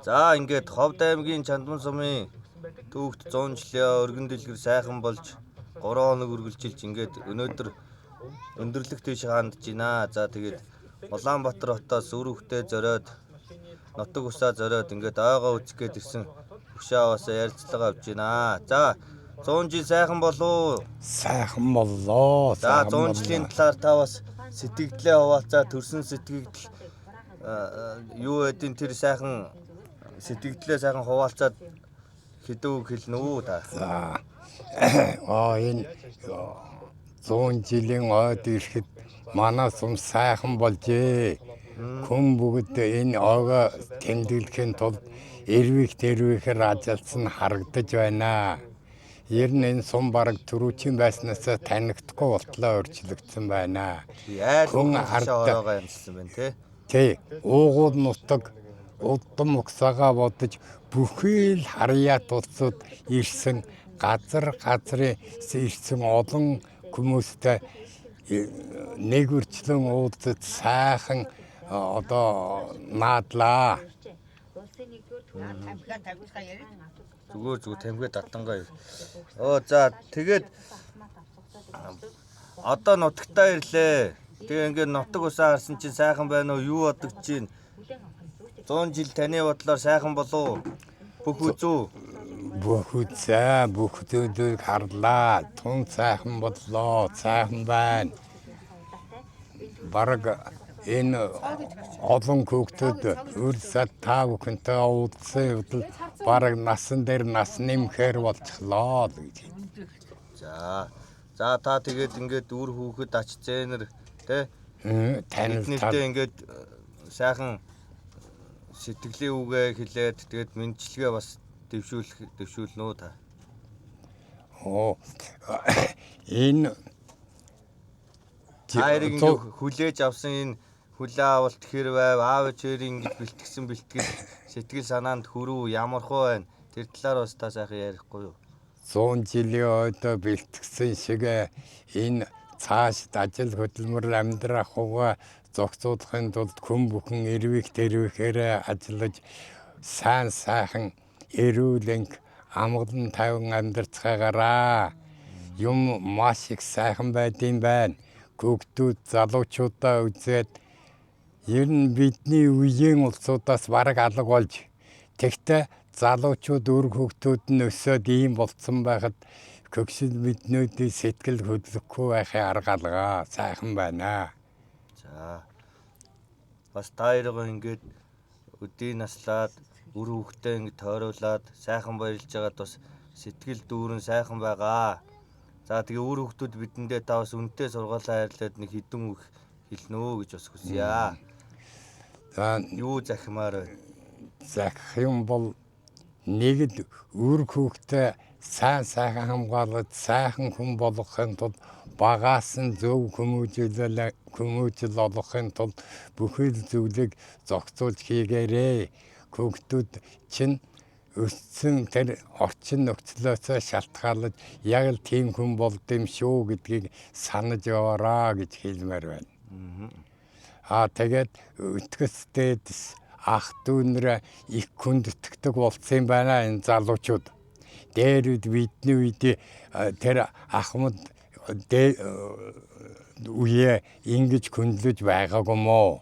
За ингээд Ховд аймгийн Чандман сумын түүхт 100 жилийн өргөн дэлгэр сайхан болж 3 хоног үргэлжилж ингээд өнөөдөр өндөрлөх тийш хандж байна. За тэгээд Улаанбаатар хотоос үр хөвгтөө зориод нутаг усаа зориод ингээд ойгоо үзэх гээд ирсэн хөшөөсөө ярилцлага авч байна. За 100 жил сайхан болов. Сайхан боллоо. За сайхан 100 жилийн боллоо. талаар та бас сэтгэгдлээ хуваалцаа, төрсэн сэтгэгдэл юу гэдیں тэр сайхан сэтгэгдлээ сайхан хуваалцаад хэдэн үг хэлнэ үү та? За. Аа энэ 100 жилийн ойд ирэхэд манай сум сайхан болжээ. Хүн бүгд энэ ойгоо тэмдэглэхийн тулд эрвих тэрвэхээр ажилласан харагдаж байна. Ер нь энэ сум бараг түрүүчийн байснаас танигдахгүй болтлоо өөрчлөгдсөн байна. Айл Хүн хүн хардаа. ороогоо ямссан байна те. Тий, уугуул нутаг удам угсаага бодож бүхий л харьяат улсууд ирсэн газар газрын ирсэн олон хүмүүстэй нэг үрчлэн уулзаж сайхан одоо наадлаа. Зүгээр зүгээр тамхи татангаа. Оо за тэгээд одоо нутагтаа ирлээ. Тэгээ ингээд нутаг усаа харсан чинь сайхан байна уу? Юу бодогч чинь? 100 жил таны бодлоор сайхан болов уу? Бүх үзүү. Бүх үзээ, бүх зүйлийг харлаа. Тун сайхан боллоо, сайхан байна. Бараг энэ олон хүүхдүүд үр сад та бүхэнтэй уулзсан явдал бараг насан дээр нас нэмэхээр болчихлоо л гэж. За. За та тэгээд ингээд үр хүүхэд ач зээнэр тэ Танил та биднэртэй ингээд сайхан сэтгэлийн үгээ хэлээд тэгээд мэндчилгээ бас дэвшүүлэх дэвшүүлнэ үү та. Оо энэ Та хоёрыг ингээд хүлээж авсан энэ хүлээ авалт хэр байв, аав ээж хоёрыг ингэж бэлтгэсэн бэлтгэл сэтгэл санаанд хөрүү ямархуу байна. Тэр талаар бас та сайхан ярихгүй юу? 100 жилийн ойдоо бэлтгэсэн шиг энэ цаашд ажил хөдөлмөр амьдрах хугаа зохицуулахын тулд хүн бүхэн эрвих тэрвэхээр ажиллаж сайн сайхан эрүүл энх амгалан тайван амьдарцгаагаараа юм маш их сайхан байдсан байна. Хүүхдүүд залуучуудаа үзээд ер нь бидний үеийн улсуудаас бараг алга болж тэгтээ залуучууд үр хүүхдүүд нь өсөөд ийм болцсон байхад көгсөл биднүүдийн сэтгэл хөдлөхгүй байхын арга алгаа сайхан байна. За. Бас та хоёроо ингээд өдий наслаад үр хүүхдээ ингээд тойруулаад сайхан баярлж байгаад бас сэтгэл дүүрэн сайхан байгаа. За тэгээ үр хүүхдүүд бидэндээ та бас үнэтэй сургаалаа хайрлаад нэг хідэн үг хэлнэ үү гэж бас хүсье. За Юу захимаар байна? захих юм бол нэг л үр хүүхдээ сайн сайхан хамгаалаад сайхан хүн болгохын тулд багаас нь зөв хүмүүжүүлэл хүмүүжил олгохын тулд бүхэл зүйлийг зохицуулж хийгээрэй. Хүүхдүүд чинь өссөн тэр орчин нөхцлөөсөө шалтгаалж яг л тийм хүн болд юм шүү гэдгийг санаж яваараа гэж хэлмээр байна. Аа тэгээд өтгөстэй ах дүү нэрээ их хүндэтгэдэг болсон юм байна энэ залуучууд. Дээр үед бидний үед тэр ахмад үе ингэж хүндлэж байгаагүй юм уу?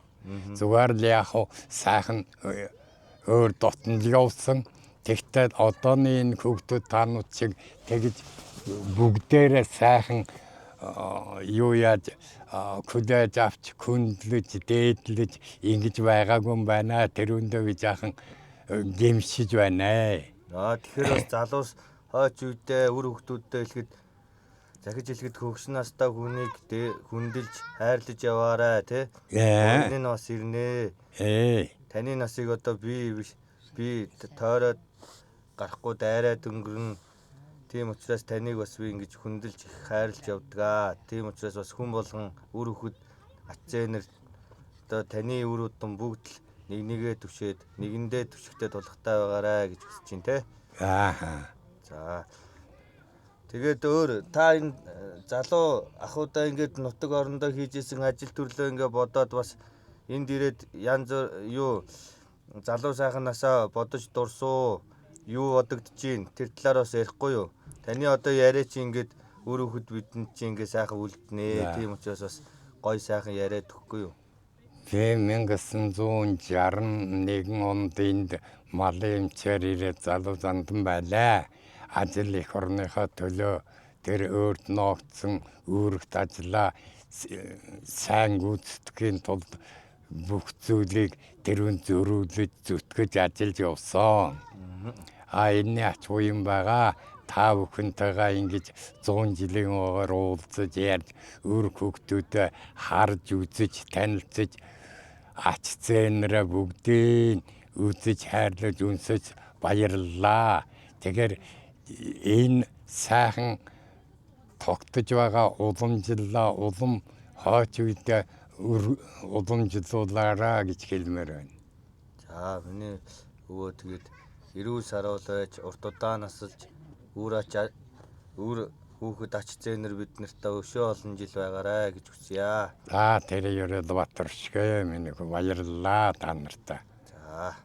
Зүгээр л яг хуу сайхан өөр дотн л явсан. Тэгтэл одооны энэ хүүхдүүд таанууд шиг тэгж бүгдээрээ сайхан юу яаж хүлээж авч хүндлэж дээдлэж ингэж байгаагүй юм байна. Тэр үндэ би жаахан гэмшиж байна. Аа тэгэхээр бас залуус хойч үедээ үр хүүхдүүдтэй хэлэхэд захиж хэлэхэд хөгшин настай хүнийг хүндэлж хайрлаж яваарай тий. Ээ. Таны нас ирнэ. Ээ. Таны насыг одоо би биш би тойроод гарахгүй дайраад өнгөрнө. Тийм учраас таныг бас би ингэж хүндэлж их хайрлаж явдаг аа. Тийм учраас бас хүн болгон үр хөхөд ач зээнэр одоо таны үр удам бүгд л нэг нэгээ түшээд нэгэндээ түшигтэй тулахтай байгаарай гэж хүсэж байна те. Аа. За. Тэгээд өөр та энэ залуу ахуудаа ингээд нутаг орондоо хийж исэн ажил төрлөө ингээд бодоод бас энд ирээд янз юу Залуу сайхан насаа бодож дурсуу, юу бодогдож чинь тэр талаар бас ярихгүй юу? Таны одоо яриа чи ингээд үр хөвгөд бидэнд чи ингээд сайхан үлднэ. Тийм учраас бас гоё сайхан яриад өгөхгүй юу? Би 1961 онд энд малын эмчээр ирээд залуу зандан байлаа. Ажил эх орныхоо төлөө тэр өөрт ноогдсон үүрэгт ажлаа сайн гүйцэтгэхийн тулд бүх зүйлийг тэрүүн зөрүүлж зүтгэж ажиллаж явсан. А энэний ач буян байгаа та бүхэнтэйгээ ингэж 100 жилийн угаар уулзаж ярьж үр хүүхдүүдэд харж үзэж танилцаж ач зээнрээ бүгдийг үзэж хайрлаж үнсэж баярлалаа. Тэгэхээр энэ сайхан тогтож байгаа уламжлалаа улам хойч үедээ уламжлуулаарай гэж хэлмээр байна. За, миний өвөө тэгээд эрүүл саруул байж урт удаан насалж үр ач үр хүүхэд ач зээнэр бид нартай өшөө олон жил байгаарай гэж хүсье. За, тэр Ерөөл Батаршгэ миний баярлалаа та нартай. За.